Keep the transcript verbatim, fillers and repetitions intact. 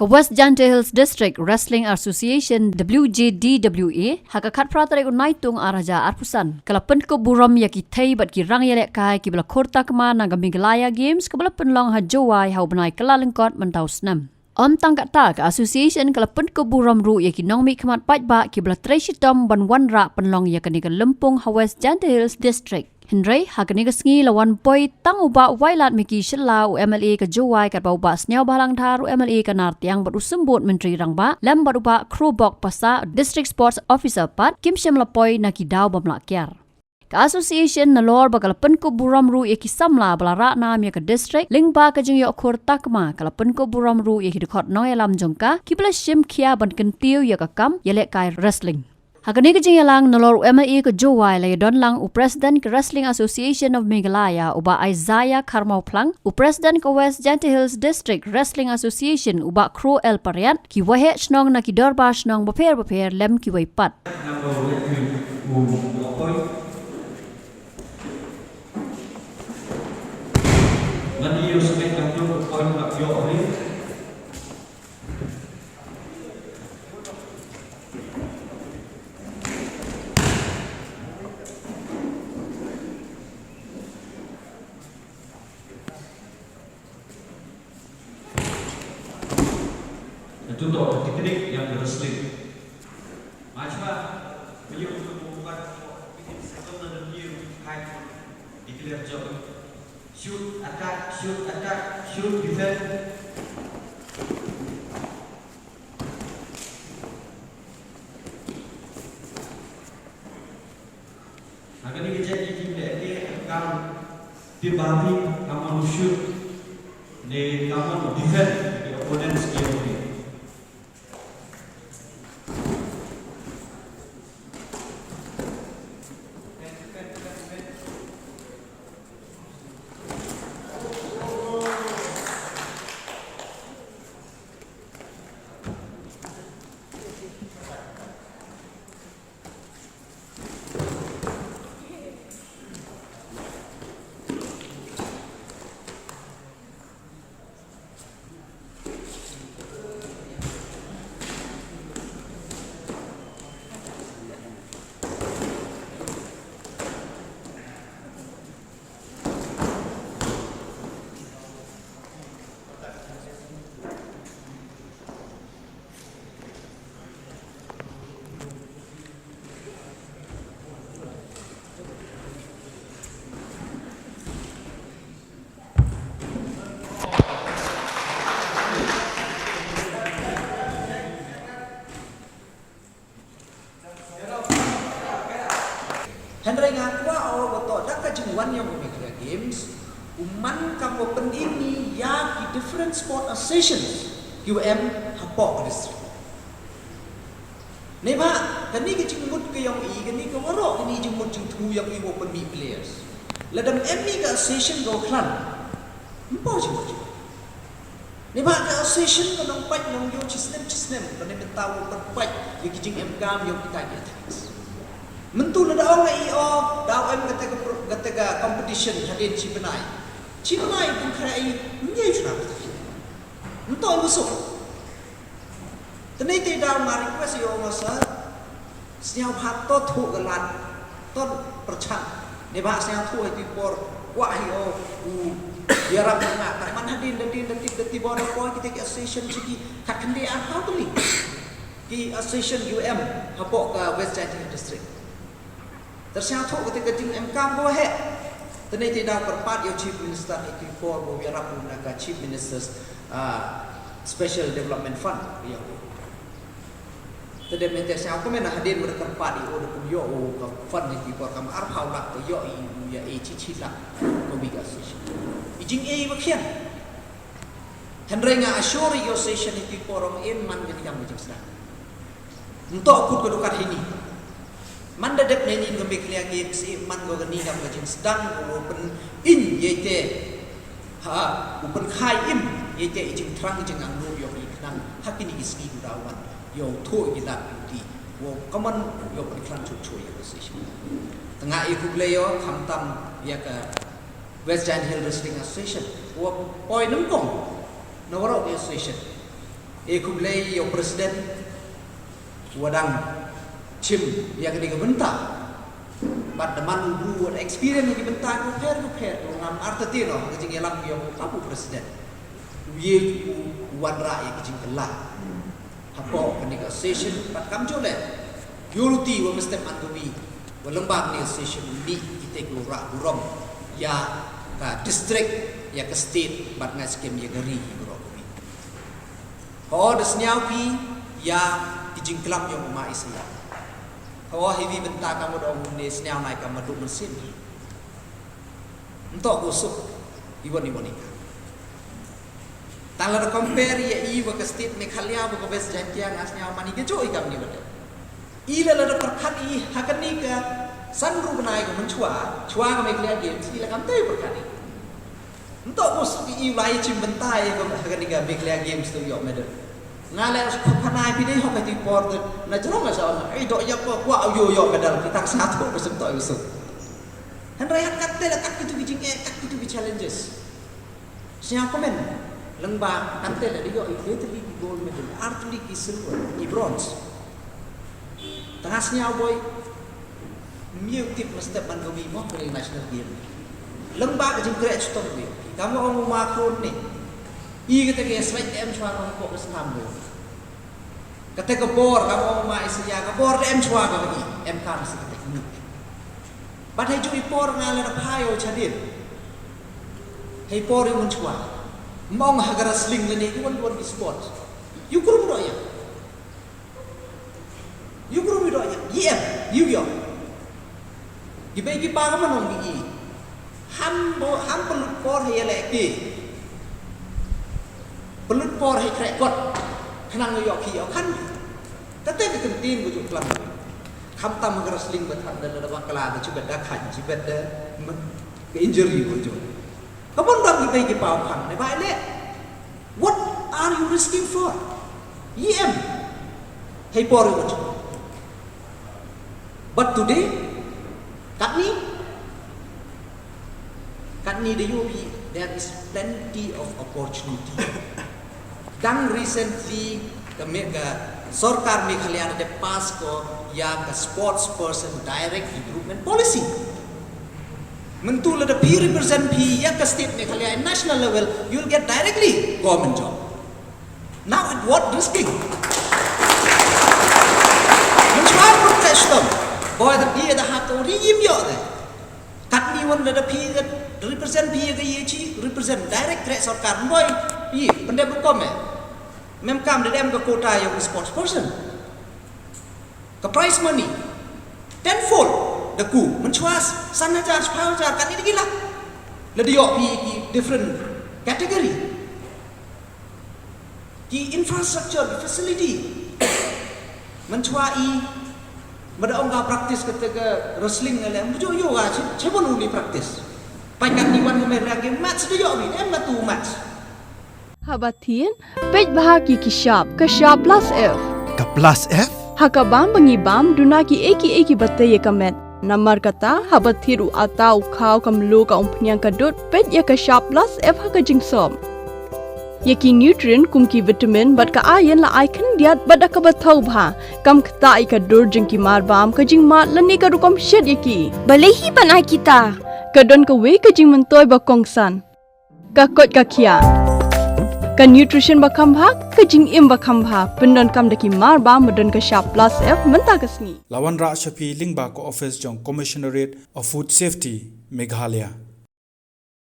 Ka West Jaintia Hills District Wrestling Association, W J D W A, ha ka khatphra tarik u Naitung arhajar arphew san, ka la pynkup burom ïa ki thei bad ki rang ïalehkai kiba la khur takma na ka Meghalaya Games kaba la pynlong ha Jowai ha u bnai Kyllalyngkot mynta u snem. Ym tang katta, ka association ka la pynkup burom ruh ïa ki nongmihkhmat paidbah kiba la trei shitom ban wanrah pynlong ïa kane ka lympung ha West Jaintia Hills District. Hynrei ha kane ka sngi la wan poi tang u Bah Wailadmiki Shylla, u M L A ka Jowai, katba u Bah Sniawbhalang Dhar, u M L A ka Nartiang, bad u Symbud Myntri Rangbah, lem bad u Bah Khrobok Passah, District Sports Officer pat, kim shym la poi na ki daw bym lah kiar. Ka association, nalor ba ka la pynkup burom ruh ïa ki samla ba la rah nam ïa ka district lyngba ka jingïoh khur takma, ka la pynkup burom ruh ïa ki dkhot nongïalam jong ka kiba la shim khia ban kyntiew ïa ka kam ïalehkai wrestling. Ha kane ka jingïalang, nalor u M L A ka Jowai, la ïadon lang u President ka Wrestling Association of Meghalaya, u Bah Isaiah Kharmawphlang, u President ka West Jaintia Hills District Wrestling Association, u Bah Khro L Pariat, ki waheh shnong na ki dorbar shnong bapher bapher, lem kiwei pat. Atu to teknik ïa ka wrestling. Machwa, beliau untuk membuat bikin second dan dia kai declare job. Shoot, attack, shoot, attack, shoot, defend. Ha kane ka jait ki team leh ke kam tip ba phi ka mon shoot ne ka mon defend ki opponents ki jong phi. Hynrei nga kwah o ba to da ka jingwan ïong ka Meghalaya Games, u man kam u pynim ïa ki different sport associations ki wa em hapoh ka district. Neibhah kane ka jingmut ka ïong i, kane ka waroh kane jingmut jingthmu ïong i wa pynmih players. Lada em i ka association ka wa khlaiñ, ym poi jingmut jingmut. Neibhah ka association ka nang pait nang ïoh chi snem chi snem, ka ne mynta wa pynpait ïa ki jingemkam ïong kita ki athletes. Mynta lada ong i o, daw em kata ka pro-, kata ka competition hadien chi bnai. Chi bnai bun khare i, ym ïa juna ka tafiya. Mynta i busuk. Tene te daw nga request ïa u nga sa, sñiawbha to thuh ka lad, to pyrchang. Neibhah sñiawthuh ha i por, kwah hi o, u ïarap nga, kat man hadien, hadien, hadien, hadien, hadien, bor na por, kita ki association, ki kat khyndiat arphaw tylli ki association U M, hapoh ka West Jaintia Hills District. Te sñiawthuh kata ka jingemkam ko heh. Tene te daw kyrpad ïa u Chief Minister ha ki por ba u ïarap u na ka Chief Minister's, ah, Special Development Fund ïa u. Te dep mynta sñiaw kumne na hadien ba da kyrpad ïa u da pynïoh u ka fund ha ki por kam arphaw lak, ka ïoh ïa u ïa e chi chi lak ka wi ka association. I jingeh i ba khian. Hynrei nga assure ïa u association ha ki por ong em man ka ni kam ka jingsdang. Nto kut ka dukat hini. Man da dep ne nin ka Meghalaya Games i man ka ni kam ka jingsdang u pyn-, in ïa ite. Ha, u pynkhie im ïa ite i jingthrang jingangnud ïong i khnang ha kini ki sngi u daw wan ïa u thuh ïa ki lad beauty. Wa kaman ïa u pynkhlaiñ chuh chuh ïa ka association. Te nga i khublei ïa u khamtam ïa ka West Jaintia Hills Wrestling Association. Wa poi nyngkong na waroh ki association. E khublei ïa u president u wa dang chim ïa kane ka bynta. Bad da man u bru u wa da experience ïa ki bynta ki pher ki pher, u ngam artatien noh ha ka jingïalam ïa u kap u president. U ïeit u, u wanrah ïa ki jingkylla hapoh kane ka session, bad kam ju leh. Ïa u ruti u wa Mister Mangobi, u wa lyngba kane ka session u mih ïa ki tei ki rah burom ïa ka district, ïa ka state, bad nga skhem ïa ka ri hi baroh kawei. Ho da sniaw phi ïa ki jingklam ïa u ma Isaiah. Ho hi wi bynta kam u da ong ne sniaw nai kam u duk mynsiem. Ntok u suk i wan i wan i ka. Tang lada compare ïa i wa ka state Meghalaya wa ka West Jaintia nga sniaw mani ka jooh i kam ni wa de. I la lada pyrkhat i ha kani ka san ru bnai ka mynchwa, chwa ka Meghalaya Games, i la kam te pyrkhat i. Ntok u suk i u lai chim bynta i ka ha kani ka Meghalaya Games tu ïoh medal. Nga le khop khana i phi dei hok ha ti por tu na jrong ka sa ong. Ei dok ïa ko kwah u ïoh ïoh medal ki tang sa tu ka sem to u suk. Hynrei han kat te la kat kitu ki jingeh, kat kitu ki challenges. Sñiaw kmen, lyngba kan te la dei ïoh i dei tylli ki gold medal, ar tylli ki silver, ki bronze. Tang sñiaw boi, miew tip mestep ban gobi mo kri national game. Lyngba ka jingkreh chitom boi, kam ong u ma khun ni. I kata ke slide em chwa ko ko ka stam boi. Kata ka bor, kam ong u ma Isaiah, ka bor em chwa ko i, em kam sa kata ki. Bad hei ju i por nga la da phayo chadien. Hei por i mun chwa. Mong ha ka wrestling lane i wan wan ki sport. Yu krum do ya. Yu krum do ya. Yi em, yu yo. Ki bai ki pa ka manong ki i. Ham bo, ham pelut por hei le ki. Pelut por hei krek kot. Khnang yo ki yo kan. Kata ka kentin bu ju klam. Kham tam ha ka wrestling ba than da la ba kala da chibet da khan chibet da. Ka injury bu ju. Ka bon dang ki bai ki pau khang ne bai le. What are you risking for? Yi em. Hei por yu bu ju. But today, katni, katni da yu bi, there is plenty of opportunity. Dang recently, ka me-, ka sorkar Meghalaya da pass ko ya ka sports person direct recruitment policy. Mynta lada phi represent phi ya ka state Meghalaya national level, you will get directly government job. Now at what risking? Mynchwa protest them. Boy, the phi da hap to ri yim yo de. Katni wan da phi represent phi ga ye chi, represent direct re sorkar. Boy, ye, pende bu kom eh. Mem kam da em ga quota yo sports person. Ka prize money. Tenfold. Da ku. Mynchwa san hajar, shiphew hajar, katni da gila. Lada yo phi ki different category. Ki infrastructure, ki facility. Mynchwa i, mada ong ka practice kata ka wrestling ne le, mujur yo ga, che, che bon uni practice. Pai katni wan me lagi match da yo ni, em matu match. Haba thied, peit bha ki ki shap, ka shap plus F. Ka plus F? Ha ka bam ba ngi bam, duna ki ei ki ei ki bate ya ka met. Namar kata, haba thied u ata u khaw ka mluh ka umphniang ka dud, peit ya ka shap plus F ha ka jingsop. Ya ki nutrient kum ki vitamin bad ka iron la ai khyndiat bad da kaba thaw bha. Kam ktah i ka dur jong ki mar bam ka jingmad lane ka rukom shet ya ki. Balei hi ban ai kita? Ka don kawei ka jingmyntoi ba kongsan. Ka koit ka khiah. Ka nutrition ba kham bha, ka jingim ba kham bha. Pyndonkam da ki mar bam ba don ka shap plus F mynta ka sngi. La wanrah sha phi lyngba ka office jong Commissionerate of Food Safety, Meghalaya.